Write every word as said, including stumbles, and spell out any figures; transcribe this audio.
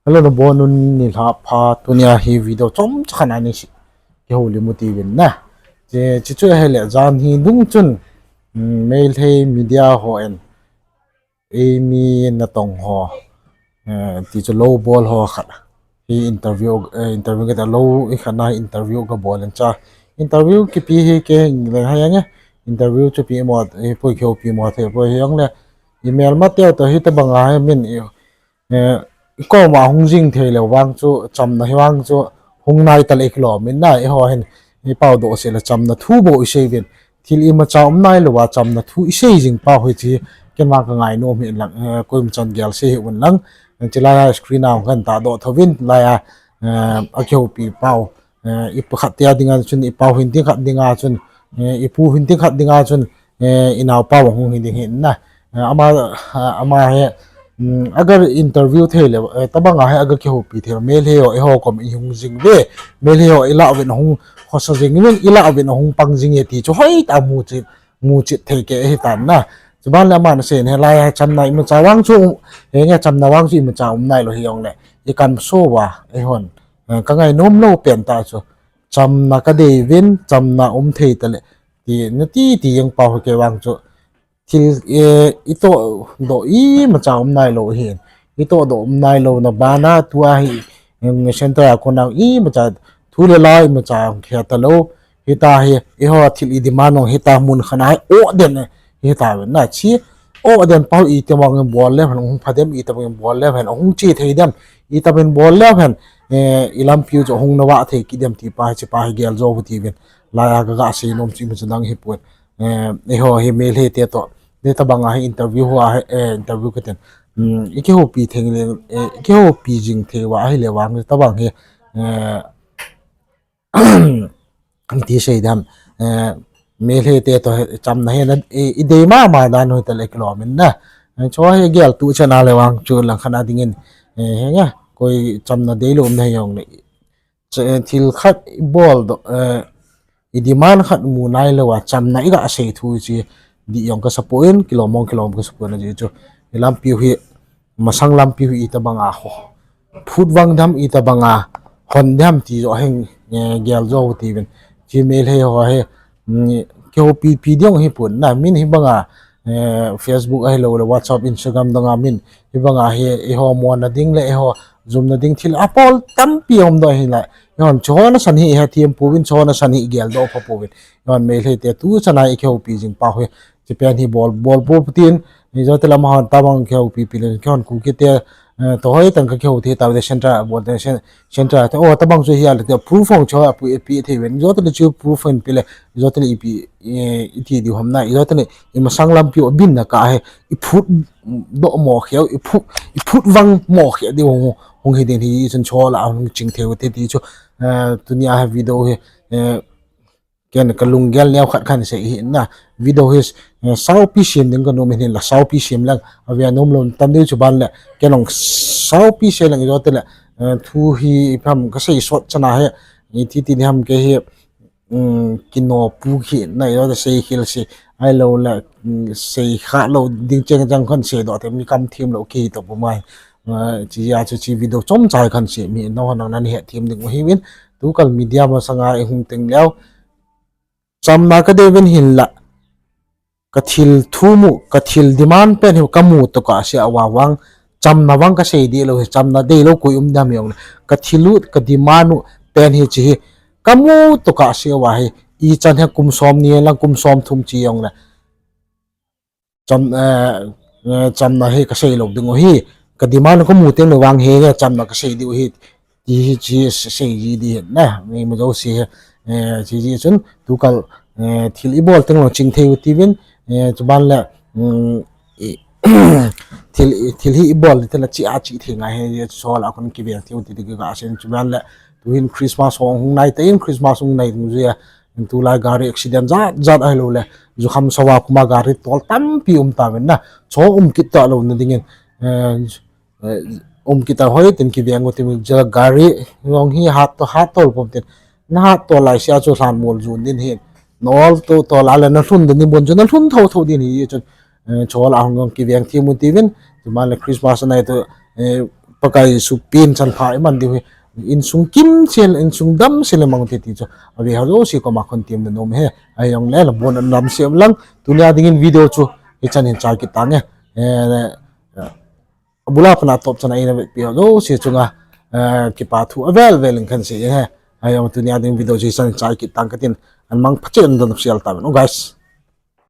Hello, nabonun nilhah pha. Tunia hi video chomcha khat ana nei kihoulim u tivin na. Hiche chu ahile jan hi dungchun, um, Meitei media hon eimi natong ho, eh, tichu lou bol ho khat hi interview, eh, interview kati lou, ikhat na interview kabol in cha. Interview kipe hi kei leng haiyange. Interview chu pe mo, eh, poi kihoupi mo thei poi hijongle. Imelmateu toh hitobanga hi min i, eh, ikoma hung jing thei lou vang chu, chamna hi vang chu hung nai tale kilom in na, eiho hin ipaodoh seh le chamna thu bou isei uvin. Thil imacha um nailouva chamna thu isei jing pau hi chu, ken vang kangainom hi inlang, eh, koima chan gel sei hih un lang. Eh, chulai a screen a hung kan tahdoh thouvin, lai a, eh, akihoupi pau. Eh, ipakhat tia dinga chun, ipau hin tin khat dinga chun, eh, ipu hin tin khat dinga chun, eh, inaopau ahung hi ding hin na. Eh, ama, eh, ama hi, um, agar interview thei le, eh, tobanga hi agar kihoupi thei, Meitei ho, eiho kom ihung jing uve, Meitei ho ilah uvin ahung khosa jing uvin, ilah uvin ahung pang jing e ti chu hoitah a muchet, muchet thei kei ahitan na. Chuban le aman asei in hilai a chamna imacha vang chu, henge chamna vang chu imacha um nailou hijongle, ikamsouva, eihon, eh, kangainom lou pentah chu, chamna kadei uvin, chamna um thei tale, ti nati ti jeng pau hi kei vang chu, thil, eh, itohdoh imacha um nailou hin. Itohdoh um nailouna bana tua hi, em, center a kona imacha thu le la imacha khel talou. Hita hi, eiho thil i demand jong hita mun khat a hi, oh den, hita uvin na chu, oh den pau itobang in bol leu hen ahung pha dem, itobang in bol leu hen ahung che thei dem, itobang in bol leu hen, eh, ilampiu chu ahung navah thei kit dem ti pa hi, hiche pa hi gel jou u tivin. Lai a kaga seinom chu imacha dang hipon. Eh, eiho hi Meitei te toh, hitobanga hi interview hoa hi, eh, interview katin, um, ikihoupi thei le, eh, ikihoupi jing thei uva ahile vang tobang hi, eh, ti sei dem, eh, Meitei te toh hi chamna hi na, eh, idei mama dan hoitah le kilom in na. Eh, chu hi geltup chan a le vang chu langkhat a dingin, eh, henge, koi chamna deilou um nahi jongle, thil khat ibol doh, eh, i demand khat mu nailouva chamna iga sei thu chu dih jong kasapoi, kilom jong kilom kasapoi na chu. Ilampiu hi, masang lampiu hi itobanga ho, phut vang dem, itobanga hon dem ti joh hin, eh, gel jou u tivin. Chu Meitei ho hi, um, kihoupipi ding hipon na, min hibanga, eh, Facebook ahilou le WhatsApp, Instagram danga min hibanga hi eiho mona ding le eiho jumna ding thil apol tampi aumdoh hinla, eihon chuho nasan hi ihethem pouvin, chuho nasan hi igeldoh pha pouvin. Eihon Meitei te tuchan a ikihoupi jing pau hi, hiche pen hi bol, bol pou tin, ijou tile amahon tobang kihoupipi le, keihon Kuki te, eh, toh hoitah in kakihou thei tauve, center a bol te, cen-, center a te, oh, tobang chu hi ale te, proof hung chu apu, ipi thei uvin, ijou tile chu proof in pe le, ijou tile ipi, eh, iti diu ham na, ijou tile imasang lampiu abinna kah hi, iphutdoh mo kheu, iphut, iphut vang mo kheu diu hung, hung hi din hi chun chu lah a hung ching thei u te ti chu, eh, tunia hi video hi, eh, ken kalunggel neo khat kahin sei hi na, video hi, eh, saupi sem ding kanom in hinla, saupi sem leng ave nom lou tam diu, chuban le ken jong saupi sei leng ijou tile, eh, thu hi ipi ham kasei sot chan a hi, iti ti ding ham kei hi, um, kinopu kit na ijou tile seikhel se, ahilou le, um, seikhah lou ding cheng cheng kahin seidoh te, mi kamthem lou kei toh pu mai. Eh, chuti a chu hiche video chomcha kahin sem hi, nangho nang nahethem ding u ahiuvin, tukal media masanga ihung teng leu, chamna kadei uvin hinla, kathil thum u, kathil demand pen hi kamu tokah seh uva vang, chamna vang kasei deh lou hi, chamna deilou koi um dem jongle, kathil u, kademand u pen hiche hi kamu tokah seh uva hi, ichan hi kum somni lang kum somthum chu jongle, cham, eh, eh, chamna hi kasei lou ding u ahi, kademand u kamu teng lou vang hi, chamna kasei diu ahi, ti hi chu sei ji ding na, mi ma jouse hi, eh, chuti chun tukal, eh, thil ibol teng lou ching thei u tivin, eh, chuban le, um, i, thil, thil hi ibol teng le chi a chi thei ngai hi, chu lah a kon kiveng thei u ti ti kaga sei in, chuban le tuhin Christmas hung nai tan, Christmas hung nai ding jeh a, tulai gari accident jat jat ahilou le, jukham sou a kuma gari tol tampi um tauvin na, chu um kit talouna dingin, eh, eh, um kit ta hoitah in kiveng u tivin, gari jong hi hat to, hat tol pum tin, nahat tol lai sea chu lhanmol jon ding ahin, naol to tol a le nalhun ding ni bon chu nalhun thotho ding ahi chun, eh, chu lah a hung kiveng thei u tivin, chuban le Christmas anai toh, eh, Pakai Jesu pen chan pha iman diu hi, insung kimsel, insung damsel le mang te ti chu ave ho jouse koma kon temna nom e. Ahijongle nabon un damsel un lang, tunia dingin video chu hichan hin chai kit tange. Abula pat a atop chan a eina vetpi ho jouse chunga kipa thu avel vel in kahin sei e. Ahijong tunia ding video chu hichan hin chai kit tang katin, an mang phachen don sel tauvin o guys.